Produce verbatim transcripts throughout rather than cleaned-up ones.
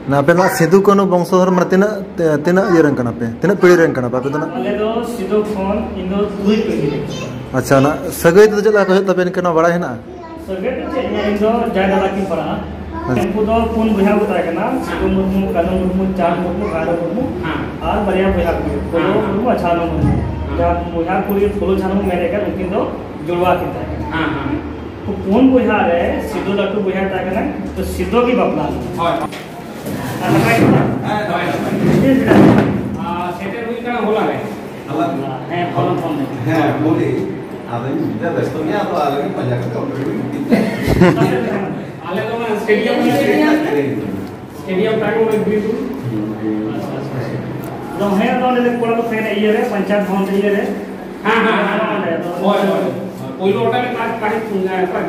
ᱱᱟ, ᱟᱯᱮ ᱱᱚᱣᱟ ᱥᱤᱫᱩ ᱠᱟᱹᱱᱦᱩ ᱵᱚᱝᱥᱚᱫᱷᱚᱨ, ᱢᱟᱱᱮ ᱛᱤᱱᱟᱹᱜ, ᱛᱤᱱᱟᱹᱜ ᱤᱭᱟᱹ ᱨᱮᱱ ᱠᱟᱱᱟ ᱯᱮ? ᱛᱤᱱᱟᱹᱜ ᱯᱤᱲᱦᱤ ᱨᱮᱱ ᱠᱟᱱᱟ ᱯᱮ ᱟᱯᱮ ᱫᱚ ᱱᱟᱜ? ᱟᱞᱮ ᱫᱚ ᱥᱤᱫᱩ ᱠᱷᱚᱱ ᱤᱧ ᱫᱚ ᱛᱩᱨᱩᱭ ᱯᱤᱲᱦᱤ ᱨᱮ᱾ ᱟᱪᱪᱷᱟ, ᱚᱱᱟ ᱥᱟᱹᱜᱟᱹᱭ ᱛᱮᱫᱚ ᱪᱮᱫ ᱞᱮᱠᱟ ᱠᱚ ᱦᱩᱭᱩᱜ ᱛᱟᱯᱮᱭᱟ, ᱤᱱᱠᱟᱹ ᱱᱚᱣᱟ ᱵᱟᱲᱟᱭ ᱦᱮᱱᱟᱜᱼᱟ? ᱥᱟᱹᱜᱟᱹᱭ ᱫᱚ ᱪᱮᱫ, ᱤᱧ ᱫᱚ ᱡᱟᱭ ᱫᱟᱫᱟ ᱠᱤᱱ ᱯᱟᱲᱟᱜᱼᱟ᱾ ᱟᱪᱪᱷᱟ᱾ ᱩᱱᱠᱩ ᱫᱚ ᱯᱩᱱ ᱵᱚᱭᱦᱟ ᱠᱚ ᱛᱟᱦᱮᱸ ᱠᱟᱱᱟ, ᱥᱤᱫᱩ ᱢᱩᱨᱢᱩ, ᱠᱟᱹᱱᱦᱩ ᱢᱩᱨᱢᱩ, ᱪᱟᱸᱫ ᱢᱩᱨᱢᱩ, ᱵᱷᱟᱭᱨᱳ ᱢᱩᱨᱢᱩ, ᱦᱮᱸ᱾ ᱟᱨ ᱵᱟᱨᱭᱟ ᱵᱚᱭᱦᱟ ᱠᱩᱲᱤ, ᱯᱷᱩᱞᱳ ᱦᱮᱸ, ᱦᱮᱸ᱾ ᱢᱩᱨᱢᱩ ᱟᱨ ᱡᱷᱟᱱᱚ ᱢᱩᱨᱢᱩ᱾ ᱦᱮᱸ᱾ ᱡᱟᱦᱟᱸ ᱵᱚᱭᱦᱟ ᱠᱩᱲᱤ ᱯᱷᱩᱞᱳ ᱡᱷᱟᱱᱚ ᱢᱮᱱᱮᱫ ᱠᱟᱱ, ᱩᱱᱠᱤᱱ ᱫᱚ ᱡᱩᱲᱣᱟ ᱠᱤᱱ ᱛᱟᱦᱮᱸ ᱠᱟᱱᱟ᱾ ᱦᱮᱸ, ᱦᱮᱸ᱾ ᱛᱚ ᱯᱩᱱ ᱵᱚᱭᱦᱟ ᱨᱮ ᱥᱤᱫᱩ ᱞᱟᱹᱴᱩ ᱵᱚᱭᱦᱟ ᱛᱟᱦᱮᱸ ᱠᱟᱱᱟᱭ, ᱛᱚ ᱥᱤᱫᱩ ᱜᱮ ᱵᱟᱯᱞᱟ ᱞᱮᱱᱟ᱾ ᱦᱳᱭ, ᱦᱳᱭ᱾ ᱟᱨ ᱱᱟᱯᱟᱭ ᱜᱮ? ᱦᱮᱸ, ᱱᱟᱯᱟᱭ, ᱱᱟᱯᱟᱭ᱾ ᱪᱮᱫ ᱵᱤᱱ ᱞᱟᱹᱭᱟ? ᱟᱨ ᱥᱮᱴᱮᱨ ᱦᱩᱭ ᱠᱟᱱᱟ ᱦᱚᱞᱟ ᱨᱮ᱾ ᱦᱚᱞᱟ ᱨᱮ? ᱦᱮᱸ, ᱯᱷᱳᱱ, ᱯᱷᱳᱱ ᱞᱮᱫᱟ᱾ ᱦᱮᱸ, ᱵᱚᱞᱮ, ᱟᱫᱚᱧ ᱵᱩᱡᱷᱟᱹᱣ ᱵᱮᱥᱛᱚ ᱜᱮᱭᱟ, ᱟᱫᱚ ᱟᱞᱮ ᱜᱮ ᱯᱟᱸᱡᱟ ᱠᱟᱛᱮ ᱚᱸᱰᱮ ᱜᱮ ᱜᱤᱛᱤᱡ᱾ ᱟᱞᱮ ᱫᱚ ᱚᱱᱟ ᱥᱴᱮᱰᱤᱭᱟᱢ ᱨᱮ᱾ ᱥᱴᱮᱰᱤᱭᱟᱢ ᱴᱟᱺᱰᱤ ᱚᱸᱰᱮ ᱜᱤᱛᱤᱡ᱾ ᱟᱪᱪᱷᱟ, ᱟᱪᱪᱷᱟ, ᱟᱪᱪᱷᱟ᱾ ᱟᱫᱚ ᱦᱮᱸ, ᱟᱫᱚ ᱚᱸᱰᱮ ᱠᱚᱲᱟ ᱠᱚ ᱛᱟᱦᱮᱱᱟ ᱤᱭᱟᱹ ᱨᱮ, ᱯᱚᱧᱪᱟᱭᱮᱛ ᱵᱷᱚᱵᱚᱱ ᱤᱭᱟᱹ ᱨᱮ᱾ ᱦᱮᱸ, ᱦᱮᱸ, ᱦᱮᱸ᱾ ᱚᱸᱰᱮ, ᱟᱫᱚ ᱦᱳᱭ, ᱦᱳᱭ᱾ ᱯᱳᱭᱞᱳ ᱚᱸᱰᱮ ᱞᱮ ᱠᱟᱡᱽ ᱛᱟᱦᱮᱸ,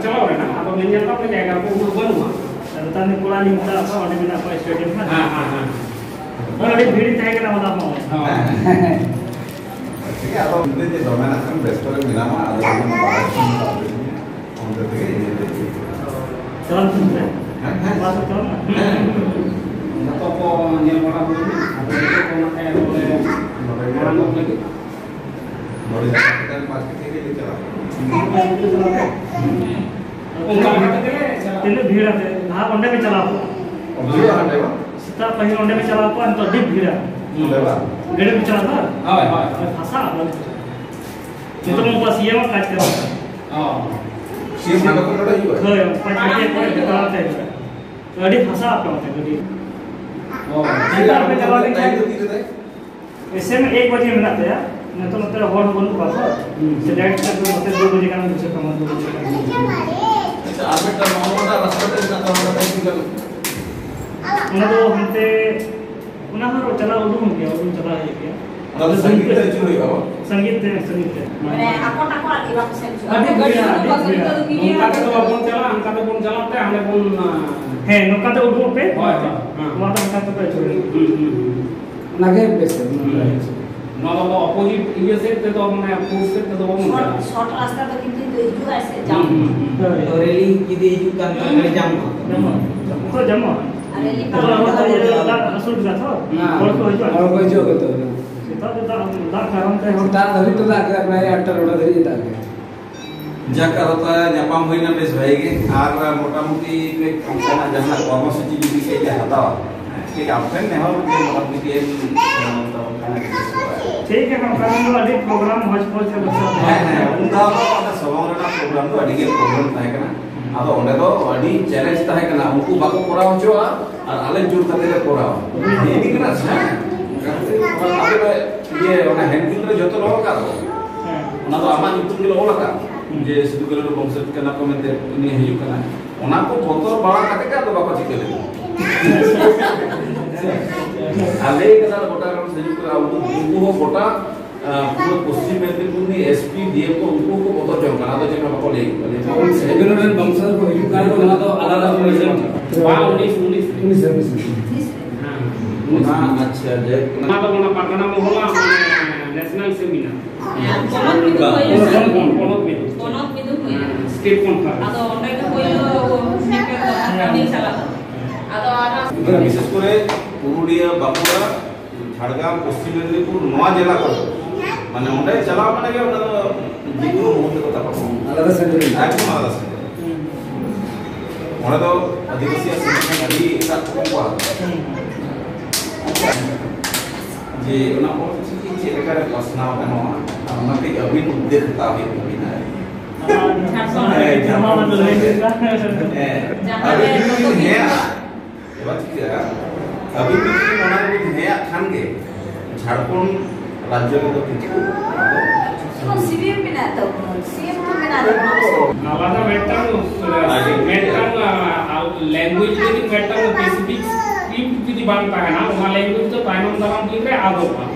ᱪᱟᱞᱟᱣ ᱞᱮᱱᱟ, ᱟᱫᱚ ᱞᱮ ᱧᱮᱞ ᱮᱫᱟ ᱚᱸᱰᱮ ᱡᱟᱭᱜᱟ ᱠᱚ ᱩᱱᱟᱹᱜ ᱵᱟᱹᱱᱩᱜᱼᱟ᱾ ᱟᱫᱚ ᱛᱟᱦᱞᱮ ᱠᱚᱲᱟ ᱞᱤᱧ ᱢᱮᱛᱟᱜ ᱠᱚᱣᱟ, ᱚᱸᱰᱮ ᱢᱮᱱᱟᱜ ᱠᱚᱣᱟ ᱥᱴᱮᱰᱤᱭᱟᱢ ᱨᱮ᱾ ᱦᱮᱸ, ᱦᱮᱸ, ᱦᱮᱸ᱾ ᱟᱹᱰᱤ ᱵᱷᱤᱲ ᱛᱟᱦᱮᱸ ᱠᱟᱱᱟ ᱦᱚᱞᱟ ᱦᱚᱸ᱾ ᱦᱮᱸ᱾ ᱴᱷᱤᱠ ᱜᱮᱭᱟ, ᱟᱫᱚ ᱚᱱᱛᱮ ᱡᱮ ᱫᱚᱢᱮ ᱱᱟᱜ ᱠᱷᱟᱱ ᱵᱮᱥᱛᱚ ᱨᱮ ᱢᱮᱱᱟᱢᱟ, ᱟᱫᱚ ᱚᱱᱟ ᱵᱟᱲᱟᱭ ᱥᱟᱱᱟ ᱠᱟᱜ ᱞᱤᱧᱟ᱾ ᱚᱱᱛᱮ ᱛᱮᱜᱮ ᱤᱭᱟᱹ ᱛᱮᱜᱮ᱾ ᱪᱟᱞᱟᱣ ᱛᱤᱱ ᱨᱮ? ᱦᱮᱸ, ᱦᱮᱸ᱾ ᱵᱟᱥ ᱪᱟᱞᱟᱣ ᱱᱟ? ᱦᱮᱸ᱾ ᱡᱚᱛᱚ ᱠᱚ ᱧᱮᱞ ᱵᱟᱲᱟ ᱦᱩᱭ ᱱᱟ᱾ ᱟᱫᱚ ᱱᱤᱛᱚᱜ ᱫᱚ ᱱᱟᱜ ᱠᱷᱟᱱ ᱱᱚᱰᱮ ᱱᱚᱰᱮ ᱜᱮ ᱢᱟᱲᱟᱝ ᱟᱫᱚ ᱧᱚᱜ ᱞᱟᱹᱜᱤᱫ᱾ ᱱᱚᱰᱮ ᱡᱟᱦᱟᱸ ᱢᱤᱫᱴᱟᱝ ᱯᱟᱨᱠ ᱛᱮᱜᱮ ᱞᱮ ᱪᱟᱞᱟᱜᱼᱟ᱾ ᱚᱱᱠᱟ ᱠᱟᱛᱮ ᱜᱮ ᱪᱟᱞᱟᱜᱼᱟ᱾ ᱛᱤᱱᱟᱹᱜ ᱵᱷᱤᱲ ᱟᱯᱮ? ᱞᱟᱦᱟ ᱚᱸᱰᱮ ᱯᱮ ᱪᱟᱞᱟᱣ ᱠᱚᱜᱼᱟ᱾ ᱵᱷᱤᱲ ᱦᱟᱸᱰᱮ ᱵᱟᱝ? ᱥᱮᱛᱟᱜ ᱯᱟᱹᱦᱤᱞ ᱚᱸᱰᱮ ᱯᱮ ᱪᱟᱞᱟᱣ ᱠᱚᱜᱼᱟ, ᱱᱤᱛᱚᱜ ᱟᱹᱰᱤ ᱵᱷᱤᱲᱟ᱾ ᱚᱸᱰᱮ ᱵᱟᱝ? ᱜᱟᱹᱰᱤ ᱯᱮ ᱪᱟᱞᱟᱣ ᱠᱚᱜᱼᱟ? ᱦᱳᱭ, ᱦᱳᱭ᱾ ᱟᱨ ᱵᱷᱟᱥᱟ ᱟᱞᱚ᱾ ᱱᱤᱛᱚᱜ ᱢᱟ ᱩᱱᱠᱩᱣᱟᱜ ᱥᱤ ᱮᱢ ᱟᱜ ᱠᱟᱡᱽ ᱠᱟᱱᱟ᱾ ᱚ᱾ ᱥᱤ ᱮᱢ ᱢᱟᱱᱰᱚᱯ ᱱᱚᱰᱮ ᱦᱩᱭᱩᱜᱼᱟ? ᱦᱳᱭ, ᱯᱟᱸᱪ ᱵᱟᱡᱮ ᱯᱚᱨᱮ ᱡᱚᱛᱚ ᱦᱚᱲ ᱛᱮ ᱦᱩᱭᱩᱜᱼᱟ᱾ ᱟᱹᱰᱤ ᱵᱷᱟᱥᱟ ᱟᱯᱮ ᱚᱱᱛᱮ ᱜᱟᱹᱰᱤ᱾ ᱚ᱾ ᱥᱮᱛᱟᱜ ᱯᱮ ᱪᱟᱞᱟᱣ ᱞᱮᱱᱠᱷᱟᱱ ᱴᱟᱭᱤᱢ ᱫᱚ ᱛᱤ ᱨᱮ ᱛᱟᱭ? ᱮᱥᱮ ᱢᱟ ᱮᱠ ᱵᱟᱡᱮ ᱢᱮᱱᱟᱜ ᱛᱟᱭᱟ᱾ ᱱᱤᱛᱚᱜ ᱱᱚᱛᱮ ᱨᱮ ᱦᱚᱲ ᱦᱚᱸ ᱵᱟᱹᱱᱩᱜ ᱠᱚᱣᱟ ᱛᱚ᱾ ᱦᱩᱸ᱾ ᱥᱮ ᱞᱮᱴ ᱛᱮ ᱱᱚᱛᱮ ᱫᱩ ᱵᱟᱡᱮ ᱜᱟᱱ ᱵᱩᱡᱷᱟᱹᱜ ᱠᱟᱱᱟ, ᱫᱩ ᱵᱟᱡᱮ ᱜᱟᱱ᱾ ᱟᱪᱪᱷᱟ, ᱟᱨ ᱢᱤᱫᱴᱟᱝ ᱱᱚᱜᱼᱚ ᱱᱚᱣᱟ ᱨᱟᱥᱛᱟ ᱛᱮ ᱢᱮᱱᱟᱜ ᱛᱟᱵᱚᱱᱟ, ᱚᱱᱟ ᱫᱚ ᱛᱤᱱ ᱠᱤᱞᱳᱢᱤᱴᱟᱨ? ᱚᱱᱟ ᱫᱚ ᱦᱟᱱᱛᱮ, ᱚᱱᱟ ᱦᱚᱸ ᱪᱟᱞᱟᱣ ᱩᱰᱩᱠᱚᱜ ᱜᱮᱭᱟ, ᱩᱰᱩᱠ ᱪᱟᱞᱟᱣ ᱦᱩᱭᱩᱜ ᱜᱮᱭᱟ᱾ ᱚᱱᱟ ᱫᱚ ᱥᱟᱺᱜᱤᱧ ᱛᱮ ᱟᱹᱪᱩᱨ ᱦᱩᱭᱩᱜᱼᱟ, ᱵᱟᱝ? ᱥᱟᱺᱜᱤᱧ ᱛᱮ, ᱥᱟᱺᱜᱤᱧ ᱛᱮ᱾ ᱢᱟᱱᱮ ᱟᱠᱚ ᱴᱟᱠᱚ ᱟᱨ ᱵᱟᱠᱚ ᱥᱮᱱ ᱦᱚᱪᱚᱣᱟᱜᱼᱟ᱾ ᱟᱹᱰᱤ ᱵᱷᱤᱲᱟ, ᱟᱹᱰᱤ ᱵᱷᱤᱲᱟ᱾ ᱱᱚᱝᱠᱟ ᱛᱮᱫᱚ ᱵᱟᱵᱚᱱ ᱪᱟᱞᱟᱜᱼᱟ, ᱚᱱᱠᱟ ᱛᱮᱵᱚᱱ ᱪᱟᱞᱟᱜ ᱛᱮ ᱦᱟᱸᱰᱮ ᱵᱚᱱ, ᱦᱮᱸ, ᱱᱚᱝᱠᱟ ᱛᱮ ᱩᱰᱩᱠᱚᱜ ᱯᱮ᱾ ᱦᱳᱭ, ᱦᱳᱭ, ᱦᱮᱸ᱾ ᱱᱚᱣᱟ ᱫᱚ ᱦᱟᱱᱠᱟ ᱛᱮᱯᱮ ᱟᱹᱪᱩᱨ ᱮᱱ ᱜᱮ᱾ ᱦᱩᱸ, ᱦᱩᱸ, ᱦᱩᱸ᱾ ᱚᱱᱟᱜᱮ ᱵᱮᱥ᱾ ᱦᱩᱸ᱾ ᱱᱚᱣᱟ ᱫᱚ ᱚᱯᱳᱡᱤᱴ ᱤᱭᱟᱹ ᱥᱮᱫ ᱛᱮᱫᱚ, ᱢᱟᱱᱮ, ᱯᱩᱨᱩᱵ ᱥᱮᱫ ᱛᱮᱫᱚ ᱵᱟᱵᱚᱱ ᱥᱚᱨᱴ, ᱪᱟᱞᱟᱜᱼᱟ᱾ ᱥᱚᱨᱴ ᱨᱟᱥᱛᱟ ᱫᱚ ᱠᱤᱱᱛᱩ ᱦᱤᱡᱩᱜᱼᱟ ᱥᱮ ᱡᱟᱢ᱾ ᱦᱩᱸ, ᱦᱩᱸ, ᱦᱩᱸ᱾ ᱦᱳᱭ᱾ ᱨᱮᱞᱤ ᱡᱩᱫᱤ ᱦᱤᱡᱩᱜ ᱠᱟᱱ ᱠᱷᱟᱱ ᱛᱟᱦᱞᱮ ᱡᱟᱢᱚᱜᱼᱟ᱾ ᱡᱟᱢᱚᱜᱼᱟ᱾ ᱱᱤᱛᱚᱜ ᱡᱟᱢᱚᱜᱼᱟ᱾ ᱨᱮᱞᱤ ᱱᱤᱛᱚᱜ ᱟᱨᱦᱚᱸ ᱛᱚ ᱤᱭᱟᱹ ᱫᱟᱜ ᱦᱟᱹᱥᱩᱨ ᱠᱮᱫᱟ ᱛᱚ, ᱦᱮᱸ᱾ ᱦᱚᱲ ᱠᱚ ᱦᱤᱡᱩᱜᱼᱟ᱾ ᱦᱚᱲ ᱠᱚ ᱦᱤᱡᱩᱜ ᱟᱠᱚ ᱛᱚ᱾ ᱥᱮᱛᱟᱜ ᱫᱚ ᱫᱟᱜ, ᱫᱟᱜ ᱠᱟᱨᱚᱱ ᱛᱮ ᱦᱚᱲ ᱥᱮᱛᱟᱜ ᱫᱷᱟᱹᱵᱤᱡ ᱫᱚ ᱫᱟᱜ ᱠᱮᱫᱟ, ᱯᱨᱟᱭ ᱟᱴᱴᱟ ᱱᱚᱴᱟ ᱫᱷᱟᱹᱵᱤᱡ ᱮ ᱫᱟᱜ ᱠᱮᱫᱟ᱾ ᱡᱟᱠ, ᱟᱨᱚ ᱛᱟ ᱧᱟᱯᱟᱢ ᱦᱩᱭᱱᱟ, ᱵᱮᱥ ᱵᱷᱟᱜᱮ ᱜᱮ᱾ ᱟᱨ ᱢᱚᱴᱟᱢᱩᱴᱤ ᱠᱟᱹᱡ ᱚᱱᱠᱟᱱᱟᱜ ᱡᱟᱦᱟᱱᱟᱜ ᱠᱚᱨᱢᱚᱥᱩᱪᱤ ᱡᱩᱫᱤ ᱠᱟᱹᱡ ᱞᱮ ᱦᱟᱛᱟᱣᱟ, ᱦᱮᱸ, ᱠᱟᱹᱡ ᱟᱢ ᱴᱷᱮᱱ ᱱᱮᱦᱚᱨ ᱡᱮ ᱢᱚᱴᱟᱢᱩᱴᱤ ᱠᱟᱹᱡ ᱮᱢ ᱥᱮᱱᱚᱜ ᱛᱟᱵᱚᱱ ᱠᱷᱟᱱ ᱟᱹᱰᱤ ᱵᱮᱥ ᱠᱚᱜᱼᱟ᱾ ᱴᱷᱤᱠ ᱜᱮᱭᱟ, ᱚᱱᱠᱟ ᱫᱤᱱ ᱫᱚ ᱟᱹᱰᱤ ᱯᱨᱳᱜᱨᱟᱢ ᱦᱚᱪ ᱯᱚᱪ ᱠᱟᱛᱮ ᱥᱟᱵ ᱦᱮᱸ, ᱦᱮᱸ, ᱩᱱ ᱫᱷᱟᱣ ᱫᱚ ᱚᱱᱟ ᱥᱚᱵᱚᱝ ᱨᱮᱱᱟᱜ ᱯᱨᱳᱜᱨᱟᱢ ᱫᱚ ᱟᱹᱰᱤ ᱜᱮ ᱯᱨᱳᱵᱞᱮᱢ ᱛᱟᱦᱮᱸ ᱠᱟᱱᱟ᱾ ᱟᱫᱚ ᱚᱸᱰᱮ ᱫᱚ ᱟᱹᱰᱤ ᱪᱮᱞᱮᱧᱡᱽ ᱛᱟᱦᱮᱸ ᱠᱟᱱᱟ, ᱩᱱᱠᱩ ᱵᱟᱠᱚ ᱠᱚᱨᱟᱣ ᱦᱚᱪᱚᱣᱟᱜᱼᱟ ᱟᱨ ᱟᱞᱮ ᱡᱳᱨ ᱠᱟᱛᱮ ᱞᱮ ᱠᱚᱨᱟᱣᱟ᱾ ᱱᱤᱭᱟᱹ ᱜᱮ ᱠᱟᱱᱟ ᱥᱮ? ᱟᱫᱚ ᱞᱮ, ᱤᱭᱟᱹ, ᱚᱱᱟ ᱦᱮᱱᱰᱵᱤᱞ ᱨᱮ ᱡᱚᱛᱚ ᱞᱮ ᱚᱞ ᱟᱠᱟᱫ ᱫᱚ, ᱦᱮᱸ᱾ ᱚᱱᱟ ᱫᱚ ᱟᱢᱟᱜ ᱧᱩᱛᱩᱢ ᱜᱮᱞᱮ ᱚᱞ ᱟᱠᱟᱫ, ᱦᱩᱸ᱾ ᱡᱮ ᱥᱤᱫᱩ ᱠᱟᱹᱱᱦᱩ ᱵᱚᱝᱥᱚᱡᱽ ᱠᱟᱱᱟ ᱠᱚ ᱢᱮᱱᱛᱮ ᱩᱱᱤ ᱦᱤᱡᱩᱜ ᱠᱟᱱᱟ᱾ ᱚᱱᱟ ᱠᱚ ᱵᱚᱛᱚᱨ ᱵᱟᱲᱟ ᱠᱟᱛᱮ ᱜᱮ ᱟᱫᱚ ᱵᱟᱠᱚ ᱪᱤᱠᱟᱹ ᱞᱮᱫᱟ᱾ ᱟᱞᱮ ᱠᱟᱱᱟ ᱜᱚᱴᱟ ᱨᱮᱱ ᱦᱤᱡᱩᱜ ᱠᱟᱱᱟ, ᱩᱱᱠᱩ, ᱩᱱᱠᱩ ᱦᱚᱸ ᱜᱚᱴᱟ, ᱟᱸ, ᱯᱩᱨᱟᱹ ᱯᱚᱥᱪᱤᱢ ᱢᱮᱫᱽᱱᱤᱯᱩᱨ ᱨᱤᱱᱤᱡ ᱮᱥ ᱯᱤ, ᱰᱤ ᱮᱢ ᱠᱚ, ᱩᱱᱠᱩ ᱦᱚᱸᱠᱚ ᱵᱚᱛᱚᱨ ᱡᱚᱝ ᱠᱟᱱᱟ, ᱟᱫᱚ ᱪᱮᱫ ᱦᱚᱸ ᱵᱟᱠᱚ ᱞᱟᱹᱭ ᱠᱟᱱᱟ᱾ ᱥᱤᱫᱩ ᱠᱟᱹᱱᱦᱩ ᱨᱮᱱ ᱵᱚᱝᱥᱚ ᱠᱚ ᱦᱤᱡᱩᱜ ᱠᱟᱱ ᱠᱚ, ᱱᱚᱣᱟ ᱫᱚ ᱟᱞᱟᱫᱟ ᱠᱚ ᱞᱟᱹᱭ ᱠᱟᱱᱟ᱾ ᱵᱟᱝ, ᱩᱱᱤᱥ, ᱩᱱᱤᱥ᱾ ᱩᱱᱤᱥ, ᱩᱱᱤᱥ᱾ ᱦᱮᱸ, ᱩᱱᱤᱥ᱾ ᱚᱱᱟ, ᱟᱪᱪᱷᱟ, ᱡᱟᱭᱦᱳᱠ, ᱚᱱᱟ ᱫᱚ ᱚᱱᱟ ᱯᱟᱨᱜᱟᱱᱟ ᱢᱚᱦᱚᱞᱟ, ᱢᱟᱱᱮ, ᱱᱮᱥᱱᱟᱞ ᱥᱮᱢᱤᱱᱟᱨ᱾ ᱦᱮᱸ, ᱯᱚᱱᱚᱛ ᱢᱤᱫᱩᱜ ᱵᱟᱝ᱾ ᱦᱩᱭᱩᱜᱼᱟ᱾ ᱯᱚᱱᱚᱛ, ᱯᱚᱱᱚᱛ ᱢᱤᱫᱩᱜ᱾ ᱯᱚᱱᱚᱛ ᱢᱤᱫᱩᱜ ᱦᱩᱭᱩᱜᱼᱟ᱾ ᱦᱮᱸ, ᱥᱴᱮᱴ ᱠᱚᱱᱯᱷᱟᱨᱮᱱᱥ᱾ ᱟᱫᱚ ᱚᱸᱰᱮ ᱜᱮ ᱯᱳᱭᱞᱳ ᱧᱮᱯᱮᱞ ᱫᱚ ᱟᱨ ᱠᱟᱹᱢᱤ ᱪᱟᱞᱟᱜᱼᱟ᱾ ᱟᱫᱚ ᱟᱨ ᱵᱤᱥᱮᱥ ᱠᱚᱨᱮ ᱯᱩᱨᱩᱞᱤᱭᱟᱹ, ᱵᱟᱸᱠᱩᱲᱟ, ᱡᱷᱟᱲᱜᱨᱟᱢ, ᱯᱚᱥᱪᱤᱢ ᱢᱮᱫᱽᱱᱤᱯᱩᱨ, ᱱᱚᱣᱟ ᱡᱮᱞᱟ ᱠᱚᱨᱮ, ᱢᱟᱱᱮ, ᱚᱸᱰᱮ ᱪᱟᱞᱟᱣ ᱢᱟᱱᱮ ᱜᱮ ᱚᱸᱰᱮ ᱫᱚ ᱡᱮᱠᱳᱱᱳ ᱢᱩᱦᱩᱨᱛᱚ ᱠᱚ ᱛᱟᱯᱟᱢᱟ᱾ ᱟᱞᱟᱫᱟ ᱥᱮᱱᱴᱟᱨ᱾ ᱮᱠᱫᱚᱢ ᱟᱞᱟᱫᱟ ᱥᱮᱱᱴᱟᱨ᱾ ᱚᱸᱰᱮ ᱫᱚ ᱟᱹᱫᱤᱵᱟᱹᱥᱤᱭᱟᱜ ᱥᱮᱱᱴᱟᱨ ᱟᱹᱰᱤ ᱮᱴᱟᱜ ᱨᱚᱠᱚᱢ ᱠᱚ ᱦᱟᱛᱟᱣᱟ᱾ ᱡᱮ ᱚᱱᱟ ᱚᱞ ᱪᱤᱠᱤ ᱪᱮᱫ ᱞᱮᱠᱟᱨᱮ ᱯᱟᱥᱱᱟᱣ ᱜᱟᱱᱚᱜᱼᱟ, ᱟᱨ ᱚᱱᱟ ᱠᱟᱹᱡ ᱟᱹᱵᱤᱱ ᱩᱫᱽᱫᱮᱥ ᱦᱟᱛᱟᱣ ᱦᱩᱭᱩᱜ ᱛᱟᱹᱵᱤᱱᱟ᱾ ᱡᱷᱟᱲᱠᱷᱚᱸᱰ ᱦᱮᱸ, ᱡᱷᱟᱲᱠᱷᱚᱸᱰ ᱦᱮᱸ᱾ ᱡᱟᱦᱟᱸ ᱟᱹᱵᱤᱱ ᱨᱮ ᱡᱩᱫᱤ ᱡᱚᱛᱚ ᱵᱤᱱ ᱦᱮᱸᱭᱟ, ᱮᱵᱟᱨ ᱪᱤᱠᱟᱹᱜᱼᱟ, ᱟᱹᱵᱤᱱ ᱡᱩᱫᱤ ᱚᱱᱟ ᱨᱮᱵᱤᱱ ᱦᱮᱸᱭᱟᱜ ᱠᱷᱟᱱ ᱜᱮ, ᱡᱷᱟᱲᱠᱷᱚᱸᱰ ᱨᱟᱡᱽᱡᱚ ᱨᱮᱫᱚ ᱠᱤᱪᱷᱩ ᱥᱤᱵᱤᱞ ᱢᱮᱱᱟᱜ ᱛᱟᱵᱚᱱᱟ, ᱥᱤᱢ ᱠᱚ ᱢᱮᱱᱟᱜ ᱛᱟᱵᱚᱱᱟ᱾ ᱟᱞᱟᱫᱟ ᱢᱤᱫᱴᱟᱝ, ᱟᱹᱰᱤ ᱢᱤᱫᱴᱟᱝ, ᱟ, ᱟ, ᱞᱮᱝᱜᱩᱭᱮᱡᱽ ᱞᱟᱹᱜᱤᱫ ᱢᱤᱫᱴᱟᱝ ᱥᱯᱮᱥᱤᱯᱷᱤᱠ ᱥᱠᱨᱤᱯᱴ ᱡᱩᱫᱤ ᱵᱟᱝ ᱛᱟᱦᱮᱱᱟ, ᱚᱱᱟ ᱞᱮᱝᱜᱩᱭᱮᱡᱽ ᱫᱚ ᱛᱟᱭᱱᱚᱢ ᱫᱟᱨᱟᱢ ᱫᱤᱱ ᱨᱮ ᱟᱫᱚᱜᱼᱟ᱾